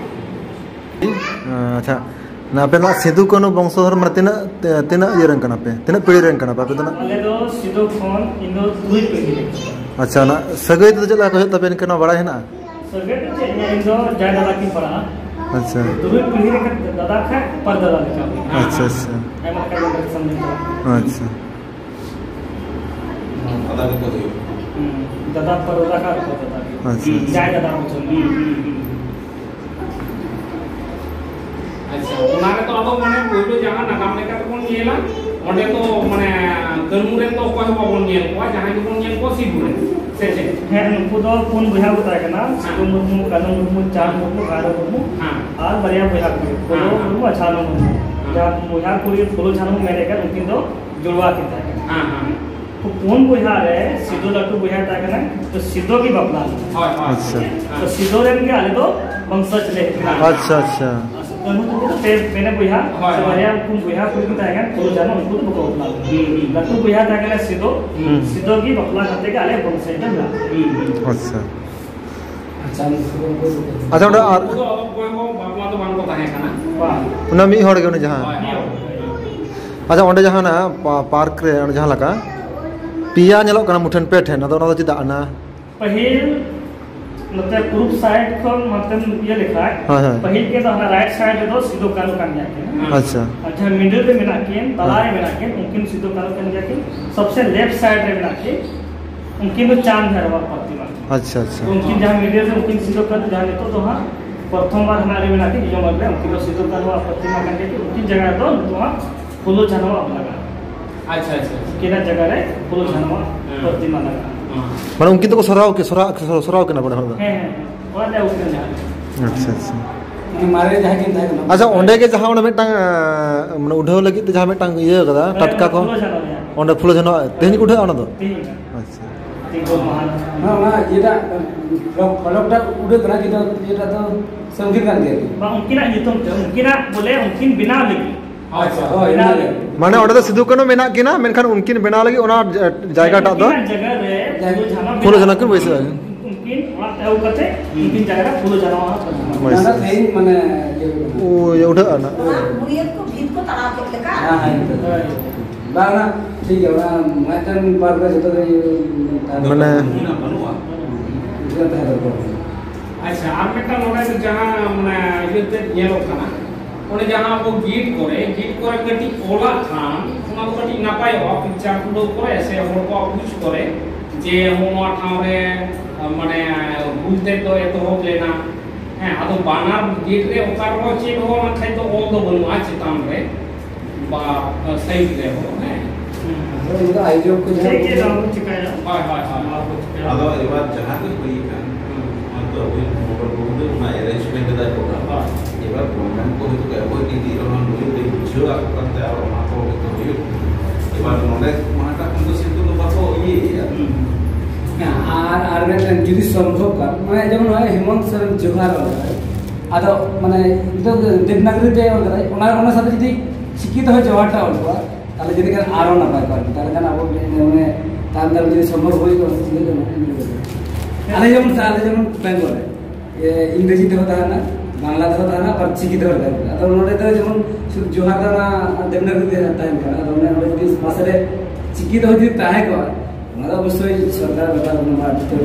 ᱟᱪᱪᱷᱟ, ᱟᱯᱮ ᱱᱚᱣᱟ ᱥᱤᱫᱩ ᱠᱟᱹᱱᱦᱩ ᱵᱚᱝᱥᱚᱫᱷᱚᱨ ᱢᱟᱱᱮ ᱛᱤᱱᱟᱹᱜ, ᱛᱤᱱᱟᱹᱜ ᱤᱭᱟᱹ ᱨᱮᱱ ᱠᱟᱱᱟ ᱯᱮ? ᱛᱤᱱᱟᱹᱜ ᱯᱤᱲᱦᱤ ᱨᱮᱱ ᱠᱟᱱᱟ ᱯᱮ ᱟᱯᱮ ᱫᱚ ᱱᱟᱜ? ᱟᱞᱮ ᱫᱚ ᱥᱤᱫᱩ ᱠᱷᱚᱱ ᱤᱧ ᱫᱚ ᱛᱩᱨᱩᱭ ᱯᱤᱲᱦᱤ ᱨᱮᱱ ᱠᱟᱱᱟ᱾ ᱟᱪᱪᱷᱟ, ᱚᱱᱟ ᱥᱟᱹᱜᱟᱹᱭ ᱛᱮᱫᱚ ᱪᱮᱫ ᱞᱮᱠᱟ ᱠᱚ ᱦᱩᱭᱩᱜ ᱛᱟᱯᱮᱭᱟ, ᱤᱱᱠᱟᱹ ᱱᱚᱣᱟ ᱵᱟᱲᱟᱭ ᱦᱮᱱᱟᱜᱼᱟ? ᱥᱟᱹᱜᱟᱹᱭ ᱫᱚ ᱪᱮᱫ, ᱤᱧ ᱫᱚ ᱡᱟᱭ ᱫᱟᱫᱟ ᱠᱤᱱ ᱯᱟᱲᱟᱜᱼᱟ᱾ ᱟᱪᱪᱷᱟ᱾ ᱛᱩᱨᱩᱭ ᱯᱤᱲᱦᱤ ᱨᱮ ᱠᱷᱟᱱ ᱫᱟᱫᱟ ᱠᱷᱟᱱ ᱯᱟᱨ ᱫᱟᱫᱟ ᱞᱮᱠᱟ᱾ ᱟᱪᱪᱷᱟ, ᱟᱪᱪᱷᱟ᱾ ᱟᱭᱢᱟ ᱞᱮᱠᱟ ᱜᱮ ᱥᱟᱢᱱᱮ ᱠᱚ᱾ ᱟᱪᱪᱷᱟ᱾ ᱫᱟᱫᱟ ᱜᱮᱠᱚ ᱦᱩᱭᱩᱜ᱾ ᱫᱟᱫᱟ ᱯᱟᱨᱚᱫᱟ ᱠᱟᱨ ᱠᱚ ᱫᱟᱫᱟ ᱜᱮ᱾ ᱟᱪᱪᱷᱟ, ᱦᱩᱸ, ᱟᱪᱪᱷᱟ᱾ ᱡᱟᱭ ᱫᱟᱫᱟ ᱵᱚᱪᱚᱱ᱾ ᱦᱩᱸ, ᱦᱩᱸ, ᱦᱩᱸ᱾ ᱟᱪᱪᱷᱟ, ᱚᱱᱟ ᱨᱮᱫᱚ ᱟᱫᱚ ᱢᱟᱱᱮ ᱯᱳᱭᱞᱳ ᱡᱟᱦᱟᱸ ᱱᱟᱜᱟᱢ ᱞᱮᱠᱟ ᱛᱮᱵᱚᱱ ᱧᱮᱞᱟ, ᱚᱸᱰᱮ ᱫᱚ ᱢᱟᱱᱮ ᱠᱟᱹᱱᱦᱩ ᱨᱮᱱ ᱫᱚ ᱚᱠᱚᱭ ᱦᱚᱸ ᱵᱟᱵᱚᱱ ᱧᱮᱞ ᱠᱚᱣᱟ, ᱡᱟᱦᱟᱸᱭ ᱜᱮᱵᱚᱱ ᱧᱮᱞ ᱠᱚᱣᱟ ᱥᱤᱵᱩ ᱨᱮᱱ, ᱥᱮ ᱪᱮᱫ? ᱦᱮᱸ, ᱱᱩᱠᱩ ᱫᱚ ᱯᱩᱱ ᱵᱚᱭᱦᱟ ᱠᱚ ᱛᱟᱦᱮᱸ ᱠᱟᱱᱟ, ᱦᱮᱸ᱾ ᱥᱤᱫᱩ ᱢᱩᱨᱢᱩ, ᱠᱟᱹᱱᱦᱩ ᱢᱩᱨᱢᱩ, ᱪᱟᱸᱫ ᱢᱩᱨᱢᱩ, ᱵᱷᱟᱭᱨᱳ ᱢᱩᱨᱢᱩ, ᱦᱮᱸ᱾ ᱟᱨ ᱵᱟᱨᱭᱟ ᱵᱚᱭᱦᱟ ᱠᱩᱲᱤ, ᱯᱷᱩᱞᱳ ᱦᱮᱸ, ᱦᱮᱸ᱾ ᱢᱩᱨᱢᱩ ᱟᱨ ᱡᱷᱟᱱᱚ ᱢᱩᱨᱢᱩ᱾ ᱦᱮᱸ᱾ ᱡᱟᱦᱟᱸ ᱵᱚᱭᱦᱟ ᱠᱩᱲᱤ ᱯᱷᱩᱞᱳ ᱡᱷᱟᱱᱚ ᱢᱮᱱᱮᱫ ᱠᱟᱱ, ᱩᱱᱠᱤᱱ ᱫᱚ ᱡᱩᱲᱣᱟ ᱠᱤᱱ ᱛᱟᱦᱮᱸ ᱠᱟᱱᱟ᱾ ᱦᱮᱸ, ᱦᱮᱸ᱾ ᱛᱚ ᱯᱩᱱ ᱵᱚᱭᱦᱟ ᱨᱮ ᱥᱤᱫᱩ ᱞᱟᱹᱴᱩ ᱵᱚᱭᱦᱟ ᱛᱟᱦᱮᱸ ᱠᱟᱱᱟ, ᱛᱚ ᱥᱤᱫᱩ ᱜᱮ ᱵᱟᱯᱞᱟ ᱞᱮᱱᱟ᱾ ᱦᱳᱭ, ᱦᱳᱭ᱾ ᱟᱪᱪᱷᱟ᱾ ᱛᱚ ᱥᱤᱫᱩ ᱨᱮᱱ ᱜᱮ ᱟᱞᱮ ᱫᱚ ᱵᱚᱝᱥᱚᱡᱽ ᱞᱮ ᱦᱩᱭᱩᱜ ᱠᱟᱱᱟ᱾ ᱟᱪᱪᱷᱟ, ᱟᱪᱪᱷᱟ᱾ ᱟᱨ ᱠᱟᱹᱱᱦᱩ ᱛᱟᱠᱚ ᱫᱚ ᱯᱮ, ᱯᱮᱱᱮ ᱵᱚᱭᱦᱟ, ᱦᱳᱭ, ᱥᱮ ᱦᱳᱭ᱾ ᱵᱟᱨᱭᱟ ᱯᱩᱱ ᱵᱚᱭᱦᱟ ᱠᱩᱲᱤ ᱠᱤᱱ ᱛᱟᱦᱮᱸ ᱠᱟᱱᱟ, ᱯᱷᱩᱞᱳ ᱡᱷᱟᱱᱚ, ᱩᱱᱠᱩ ᱫᱚ ᱵᱟᱠᱚ ᱵᱟᱯᱞᱟ ᱞᱮᱱᱟ᱾ ᱦᱩᱸ, ᱦᱩᱸ᱾ ᱞᱟᱹᱴᱩ ᱵᱚᱭᱦᱟ ᱛᱟᱦᱮᱸ ᱠᱟᱱᱟ ᱥᱤᱫᱩ, ᱦᱩᱸ᱾ ᱥᱤᱫᱩ ᱜᱮ ᱵᱟᱯᱞᱟ ᱠᱟᱛᱮ ᱜᱮ ᱟᱞᱮ ᱵᱚᱝᱥᱚᱡᱽ ᱫᱚ ᱢᱮᱱᱟᱜ ᱞᱮᱭᱟ᱾ ᱦᱩᱸ, ᱦᱩᱸ᱾ ᱟᱪᱪᱷᱟ᱾ ᱟᱪᱪᱷᱟ, ᱩᱱᱠᱩ ᱫᱚ ᱟᱪᱪᱷᱟ, ᱚᱸᱰᱮ ᱟᱨ ᱩᱱᱠᱩ ᱫᱚ ᱚᱠᱚᱭ ᱦᱚᱸ ᱵᱟᱯᱞᱟ ᱫᱚ ᱵᱟᱝ ᱠᱚ ᱛᱟᱦᱮᱸ ᱠᱟᱱᱟ᱾ ᱵᱟᱝ᱾ ᱚᱱᱟ ᱢᱤᱫ ᱦᱚᱲ ᱜᱮ, ᱩᱱᱤ ᱡᱟᱦᱟᱸ᱾ ᱦᱳᱭ, ᱦᱳᱭ, ᱦᱳᱭ᱾ ᱟᱪᱪᱷᱟ, ᱚᱸᱰᱮ ᱡᱟᱦᱟᱸ ᱱᱟᱜ ᱯᱟ-, ᱯᱟᱨᱠ ᱨᱮ ᱚᱸᱰᱮ ᱡᱟᱦᱟᱸ ᱞᱮᱠᱟ ᱯᱮᱭᱟ ᱧᱮᱞᱚᱜ ᱠᱟᱱᱟ ᱢᱩᱴᱷᱟᱹᱱ, ᱯᱮ ᱴᱷᱮᱱ, ᱟᱫᱚ ᱚᱱᱟ ᱫᱚ ᱪᱮᱫᱟᱜ ᱚᱱᱟ? ᱯᱟᱹᱦᱤᱞ ᱱᱚᱛᱮ ᱯᱩᱨᱩᱵ side ᱠᱷᱚᱱ ᱱᱚᱛᱮᱢ ᱤᱭᱟᱹ ᱞᱮᱠᱷᱟᱡ, ᱦᱳᱭ, ᱦᱳᱭ᱾ ᱯᱟᱹᱦᱤᱞ ᱜᱮ ᱫᱚ ᱦᱟᱱᱟ right side ᱨᱮᱫᱚ ᱥᱤᱫᱩ ᱠᱟᱹᱱᱦᱩ ᱠᱟᱱ ᱜᱮᱭᱟ ᱠᱤᱱ᱾ ᱟᱪᱪᱷᱟ᱾ ᱟᱨ ᱡᱟᱦᱟᱸ middle ᱨᱮ ᱢᱮᱱᱟᱜ ᱠᱤᱱ, ᱛᱟᱞᱟ ᱨᱮ ᱦᱮᱸ᱾ ᱢᱮᱱᱟᱜ ᱠᱤᱱ, ᱩᱱᱠᱤᱱ ᱥᱤᱫᱩ ᱠᱟᱹᱱᱦᱩ ᱠᱟᱱ ᱜᱮᱭᱟ ᱠᱤᱱ᱾ ᱥᱚᱵᱥᱮ left side ᱨᱮ ᱢᱮᱱᱟᱜ ᱠᱤᱱ, ᱩᱱᱠᱤᱱ ᱫᱚ ᱪᱟᱸᱫ ᱵᱷᱟᱭᱨᱚᱵᱟᱜ ᱯᱨᱚᱛᱤᱢᱟ᱾ ᱟᱪᱪᱷᱟ, ᱟᱪᱪᱷᱟ᱾ ᱩᱱᱠᱤᱱ ᱡᱟᱦᱟᱸ middle ᱨᱮ ᱩᱱᱠᱤᱱ ᱥᱤᱫᱩ ᱠᱟᱹᱱᱦᱩ, ᱡᱟᱦᱟᱸ ᱱᱤᱛᱚᱜ ᱫᱚ ᱦᱟᱸᱜ ᱯᱨᱚᱛᱷᱚᱢ ᱵᱟᱨ ᱦᱟᱱᱟ ᱨᱮ ᱢᱮᱱᱟᱜ ᱠᱤᱱ, ᱡᱚᱡᱚᱢ ᱨᱮ, ᱩᱱᱠᱤᱱ ᱫᱚ ᱥᱤᱫᱩ ᱠᱟᱹᱱᱦᱩ ᱯᱨᱚᱛᱤᱢᱟ ᱠᱟᱱ ᱜᱮᱭᱟ ᱠᱤᱱ᱾ ᱩᱱᱠᱤᱱ ᱡᱟᱭᱜᱟ ᱨᱮᱫᱚ ᱱᱤᱛᱚᱜ ᱦᱟᱸᱜ ᱯᱷᱩᱞᱳ ᱡᱷᱟᱱᱚᱣᱟᱜ ᱞᱟᱜᱟᱜᱼᱟ᱾ ᱟᱪᱪᱷᱟ, ᱟᱪᱪᱷᱟ, ᱟᱪᱪᱷᱟ᱾ ᱩᱱᱠᱤᱱᱟᱜ ᱡᱟᱭᱜᱟ ᱨᱮ ᱯᱷᱩᱞᱳ ᱦᱮᱸ᱾ ᱡᱷᱟᱱᱚᱣᱟᱜ ᱦᱮᱸ᱾ ᱯᱨᱚᱛᱤᱢᱟ ᱞᱟᱜᱟᱜᱼᱟ᱾ ᱦᱮᱸ᱾ ᱢᱟᱱᱮ ᱩᱱᱠᱤᱱ ᱫᱚᱠᱚ ᱥᱚᱨᱟᱣ ᱠᱤ-, ᱥᱚᱨᱟᱣ, ᱥᱚᱨᱟᱣ ᱠᱤᱱᱟ ᱵᱚᱞᱮ ᱦᱚᱲ ᱫᱚ? ᱦᱮᱸ, ᱦᱮᱸ, ᱦᱮᱸ᱾ ᱚᱱᱟ ᱡᱟᱭᱜᱟ ᱩᱱᱠᱤᱱᱟᱜ ᱡᱟᱭᱜᱟ᱾ ᱟᱪᱪᱷᱟ, ᱟᱪᱪᱷᱟ᱾ ᱢᱟᱱᱮ ᱢᱟᱨᱮ ᱡᱟᱦᱟᱸ ᱠᱤᱱ ᱛᱟᱦᱮᱸ ᱠᱟᱱᱟ᱾ ᱟᱪᱪᱷᱟ, ᱚᱸᱰᱮ ᱜᱮ ᱡᱟᱦᱟᱸ ᱚᱸᱰᱮ ᱢᱤᱫᱴᱟᱝ, ᱮᱸ, ᱢᱟᱱᱮ ᱩᱰᱷᱟᱹᱣ ᱞᱟᱹᱜᱤᱫ ᱛᱮ ᱡᱟᱦᱟᱸ ᱢᱤᱫᱴᱟᱝ ᱤᱭᱟᱹ ᱠᱟᱫᱟ, ᱦᱮᱸ, ᱴᱟᱴᱠᱟ ᱠᱚ᱾ ᱯᱷᱩᱞᱳ ᱡᱷᱟᱱᱚ ᱨᱮᱭᱟᱜ᱾ ᱚᱸᱰᱮ ᱯᱷᱩᱞᱳ ᱡᱷᱟᱱᱚ, ᱛᱮᱦᱮᱧ ᱠᱚ ᱩᱰᱷᱟᱹᱜᱼᱟ ᱚᱱᱟ ᱫᱚ? ᱛᱮᱦᱮᱧ᱾ ᱟᱪᱪᱷᱟ᱾ ᱛᱮᱦᱮᱧ ᱠᱚ ᱢᱟᱦᱟ᱾ ᱦᱮᱸ, ᱚᱱᱟ ᱤᱭᱟᱹᱴᱟᱜ, ᱯᱷᱚᱞᱚᱠ, ᱯᱷᱚᱞᱚᱠᱴᱟᱜ ᱩᱰᱷᱟᱹᱜ ᱠᱟᱱᱟ, ᱠᱤᱱᱛᱩ ᱤᱭᱟᱹᱴᱟᱜ ᱫᱚ ᱥᱮ ᱩᱱᱠᱤᱱ ᱠᱟᱱ ᱜᱮᱭᱟ ᱠᱤᱱ? ᱵᱟᱝ, ᱩᱱᱠᱤᱱᱟᱜ ᱧᱩᱛᱩᱢ ᱛᱮ, ᱩᱱᱠᱤᱱᱟᱜ ᱵᱚᱞᱮ ᱩᱱᱠᱤᱱ ᱵᱮᱱᱟᱣ ᱞᱟᱹᱜᱤᱫ᱾ ᱟᱪᱪᱷᱟ, ᱦᱳᱭ, ᱵᱮᱱᱟᱣ ᱤᱱᱟᱹᱜᱮ᱾ ᱞᱟᱹᱜᱤᱫ᱾ ᱢᱟᱱᱮ ᱚᱸᱰᱮ ᱫᱚ ᱥᱤᱫᱩ ᱠᱟᱹᱱᱦᱩ ᱢᱮᱱᱟᱜ ᱠᱤᱱᱟ, ᱢᱮᱱᱠᱷᱟᱱ ᱩᱱᱠᱤᱱ ᱵᱮᱱᱟᱣ ᱞᱟᱹᱜᱤᱫ ᱚᱱᱟ ᱡᱟ-, ᱡᱟᱭᱜᱟᱴᱟᱜ ᱫᱚ? ᱩᱱᱠᱤᱱᱟᱜ ᱡᱟᱭᱜᱟ ᱨᱮ ᱯᱷᱩᱞᱳ ᱡᱷᱟᱱᱚ ᱯᱷᱩᱞᱳ ᱡᱷᱟᱱᱚ ᱠᱤᱱ ᱵᱮᱱᱟᱣ ᱵᱟᱹᱭᱥᱟᱹᱣᱟ᱾ ᱩᱱᱠᱤᱱ ᱚᱲᱟᱜ ᱛᱮ ᱟᱹᱜᱩ ᱠᱟᱛᱮ ᱩᱱᱠᱤᱱ ᱡᱟᱭᱜᱟ ᱨᱮ ᱯᱷᱩᱞᱳ ᱡᱷᱟᱱᱚ ᱦᱟᱸᱜ ᱵᱟᱹᱭᱥᱟᱹᱣᱟ᱾ ᱚᱱᱟ ᱫᱚ ᱛᱮᱦᱮᱧ ᱢᱟᱱᱮ ᱤᱭᱟᱹ ᱦᱩᱭᱩᱜ ᱠᱟᱱᱟ᱾ ᱳ, ᱤᱭᱟᱹ ᱩᱰᱷᱟᱹᱜᱼᱟ ᱱᱟᱜ᱾ ᱚᱱᱟ ᱵᱩᱱᱤᱭᱟᱹᱫ ᱠᱚ ᱵᱷᱤᱛ ᱠᱚ ᱛᱟᱲᱟᱣ ᱠᱮᱫ ᱞᱮᱠᱟ᱾ ᱦᱮᱸ, ᱦᱮᱸ, ᱤᱱᱠᱟᱹ᱾ ᱦᱳᱭ᱾ ᱵᱟᱝ, ᱚᱱᱟ ᱴᱷᱤᱠ ᱜᱮᱭᱟ, ᱚᱱᱟ ᱢᱤᱫᱴᱮᱱ ᱵᱟᱨ ᱯᱮ ᱡᱚᱛᱚ ᱜᱮ ᱛᱟᱦᱮᱸ ᱢᱟᱱᱮ ᱫᱚᱨᱠᱟᱨ᱾ ᱩᱱᱠᱤᱱᱟᱜ ᱵᱟᱹᱱᱩᱜᱼᱟ᱾ ᱩᱱᱠᱤᱱᱟᱜ ᱛᱟᱦᱮᱸ ᱫᱚᱨᱠᱟᱨ᱾ ᱟᱪᱪᱷᱟ, ᱟᱨ ᱢᱤᱫᱴᱟᱝ ᱱᱚᱰᱮ ᱫᱚ ᱡᱟᱦᱟᱸ ᱢᱟᱱᱮ ᱤᱭᱟᱹ ᱛᱮ ᱧᱮᱞᱚᱜ ᱠᱟᱱᱟ, ᱚᱸᱰᱮ ᱡᱟᱦᱟᱸ ᱟᱵᱚ ᱜᱮᱴ ᱠᱚᱨᱮ, ᱜᱮᱴ ᱠᱚᱨᱮ ᱠᱟᱹᱴᱤᱡ ᱚᱞᱟᱜ ᱠᱷᱟᱱ ᱚᱱᱟ ᱫᱚ ᱠᱟᱹᱴᱤᱡ ᱱᱟᱯᱟᱭᱚᱜᱼᱟ, ᱯᱤᱠᱪᱟᱨ ᱛᱩᱞᱟᱹᱣ ᱠᱚᱨᱮ ᱥᱮ ᱦᱚᱲ ᱠᱚᱣᱟᱜ ᱵᱩᱡᱽ ᱠᱚᱨᱮ᱾ ᱡᱮ ᱦᱚᱸᱜᱼᱚ ᱱᱚᱣᱟ ᱴᱷᱟᱶ ᱨᱮ, ᱢᱟᱱᱮ, ᱦᱩᱞ ᱛᱮᱫ ᱫᱚ ᱮᱛᱚᱦᱚᱵ ᱞᱮᱱᱟ᱾ ᱦᱮᱸ, ᱟᱫᱚ ᱵᱟᱱᱟᱨ ᱜᱮᱴ ᱨᱮ ᱚᱠᱟ ᱨᱮᱦᱚᱸ ᱪᱮᱫ ᱦᱚᱸ ᱱᱟᱜ ᱠᱷᱟᱡ ᱫᱚ ᱚᱞ ᱫᱚ ᱵᱟᱹᱱᱩᱜᱼᱟ ᱪᱮᱛᱟᱱ ᱨᱮ, ᱵᱟ, ᱥᱟᱭᱤᱰ ᱨᱮ ᱦᱚᱸ, ᱦᱮᱸ᱾ ᱟᱫᱚ ᱩᱱᱤ ᱫᱚ ᱟᱭᱳᱡᱚᱠ ᱠᱚ ᱡᱟᱦᱟᱸ ᱴᱷᱤᱠ ᱜᱮᱭᱟ, ᱠᱚ ᱱᱚᱣᱟ ᱵᱚᱱ ᱪᱤᱠᱟᱹᱭᱟ? ᱦᱳᱭ, ᱦᱳᱭ, ᱦᱳᱭ᱾ ᱱᱚᱣᱟ ᱵᱚᱱ ᱪᱤᱠᱟᱹᱭᱟ? ᱟᱫᱚ ᱮᱵᱟᱨ ᱡᱟᱦᱟᱸ ᱜᱮ ᱦᱩᱭ ᱟᱠᱟᱱ, ᱦᱩᱸ᱾ ᱦᱚᱭᱛᱚ ᱟᱵᱚᱭᱤᱡ ᱢᱚᱝᱜᱚᱞ ᱵᱟᱹᱵᱩ ᱫᱚ ᱚᱱᱟ arrangement ᱮᱫᱟᱭ ᱜᱚᱴᱟ᱾ ᱦᱳᱭ᱾ ᱮᱵᱟᱨ ᱜᱚᱵᱷᱚᱨᱱᱢᱮᱱᱴ ᱠᱚ ᱦᱚᱭᱛᱚ ᱮᱵᱷᱚᱭᱮᱰ ᱤᱫᱤ ᱨᱮᱦᱚᱸ ᱱᱩᱭ ᱫᱚᱭ ᱵᱩᱡᱷᱟᱹᱣ ᱟᱠᱚ ᱠᱟᱱ ᱛᱮ ᱟᱨ ᱚᱱᱟ ᱠᱚ ᱦᱚᱭᱛᱚ ᱦᱩᱭᱩᱜ ᱠᱟᱱᱟ᱾ ᱮᱵᱟᱨ ᱱᱚᱰᱮ ᱯᱟᱦᱴᱟ ᱠᱷᱚᱱ ᱫᱚ ᱥᱤᱫᱷᱩ ᱫᱚ ᱵᱟᱠᱚ ᱤᱭᱟᱹᱭᱮᱫᱟ᱾ ᱦᱩᱸ᱾ ᱦᱮᱸ, ᱟᱨ, ᱟᱨ ᱢᱤᱫᱴᱮᱱ ᱡᱩᱫᱤ ᱥᱚᱢᱵᱷᱚᱵ ᱠᱷᱟᱱ, ᱢᱟᱱᱮ ᱡᱮᱢᱚᱱ ᱱᱚᱜᱼᱚᱭ ᱦᱮᱢᱚᱱᱛ ᱥᱚᱨᱮᱱ ᱡᱚᱦᱟᱨ ᱚᱞ ᱠᱟᱫᱟᱭ, ᱟᱫᱚ ᱢᱟᱱᱮ ᱱᱤᱛᱚᱜ ᱫᱚ ᱫᱮᱵᱽᱱᱟᱜᱚᱨᱤ ᱛᱮ ᱚᱞ ᱠᱟᱫᱟᱭ, ᱚᱱᱟ, ᱚᱱᱟ ᱥᱟᱶᱛᱮ ᱡᱩᱫᱤ ᱪᱤᱠᱤ ᱛᱮᱦᱚᱸ ᱡᱚᱦᱟᱨ ᱴᱟ ᱚᱞ ᱠᱚᱜᱼᱟ, ᱛᱟᱦᱚᱞᱮ ᱡᱟᱹᱱᱤᱡ ᱠᱷᱟᱱ ᱟᱨᱚ ᱱᱟᱯᱟᱭ ᱠᱚᱜᱼᱟ᱾ ᱛᱟᱦᱚᱞᱮ ᱠᱷᱟᱱ ᱟᱵᱚ ᱢᱟᱱᱮ ᱛᱟᱭᱚᱢ ᱫᱟᱨᱟᱢ ᱡᱩᱫᱤ ᱥᱚᱢᱵᱷᱚᱵ ᱦᱩᱭ ᱠᱚᱜᱼᱟ, ᱪᱤᱠᱟᱹ ᱠᱚᱜᱼᱟ? ᱟᱞᱮ ᱡᱮᱢᱚᱱ, ᱟᱞᱮ ᱡᱮᱢᱚᱱ ᱵᱮᱝᱜᱚᱞ ᱨᱮ, ᱮ, ᱤᱝᱨᱮᱡᱤ ᱛᱮᱦᱚᱸ ᱛᱟᱦᱮᱱᱟ, ᱵᱟᱝᱞᱟ ᱛᱮᱦᱚᱸ ᱛᱟᱦᱮᱱᱟ, ᱟᱨ ᱪᱤᱠᱤ ᱛᱮᱦᱚᱸ ᱛᱟᱦᱮᱱᱟ᱾ ᱟᱫᱚ ᱱᱚᱰᱮ ᱫᱚ ᱡᱮᱢᱚᱱ ᱥᱩᱫᱷᱩ ᱡᱚᱦᱟᱨ ᱫᱚ ᱚᱱᱟ ᱫᱮᱵᱽᱱᱟᱜᱚᱨᱤ ᱛᱮ ᱛᱟᱦᱮᱱ ᱠᱟᱱᱟ᱾ ᱟᱫᱚ ᱚᱱᱮ ᱚᱸᱰᱮ ᱡᱩᱫᱤ ᱯᱟᱥᱮ ᱨᱮ ᱪᱤᱠᱤ ᱛᱮᱦᱚᱸ ᱡᱩᱫᱤ ᱛᱟᱦᱮᱸ ᱠᱚᱜᱼᱟ, ᱚᱱᱟ ᱫᱚ ᱚᱵᱚᱥᱥᱳᱭ ᱥᱚᱨᱠᱟᱨ ᱵᱮᱯᱟᱨ ᱠᱟᱱᱟ, ᱵᱟ ᱟᱹᱰᱤ ᱩᱛᱟᱹᱨ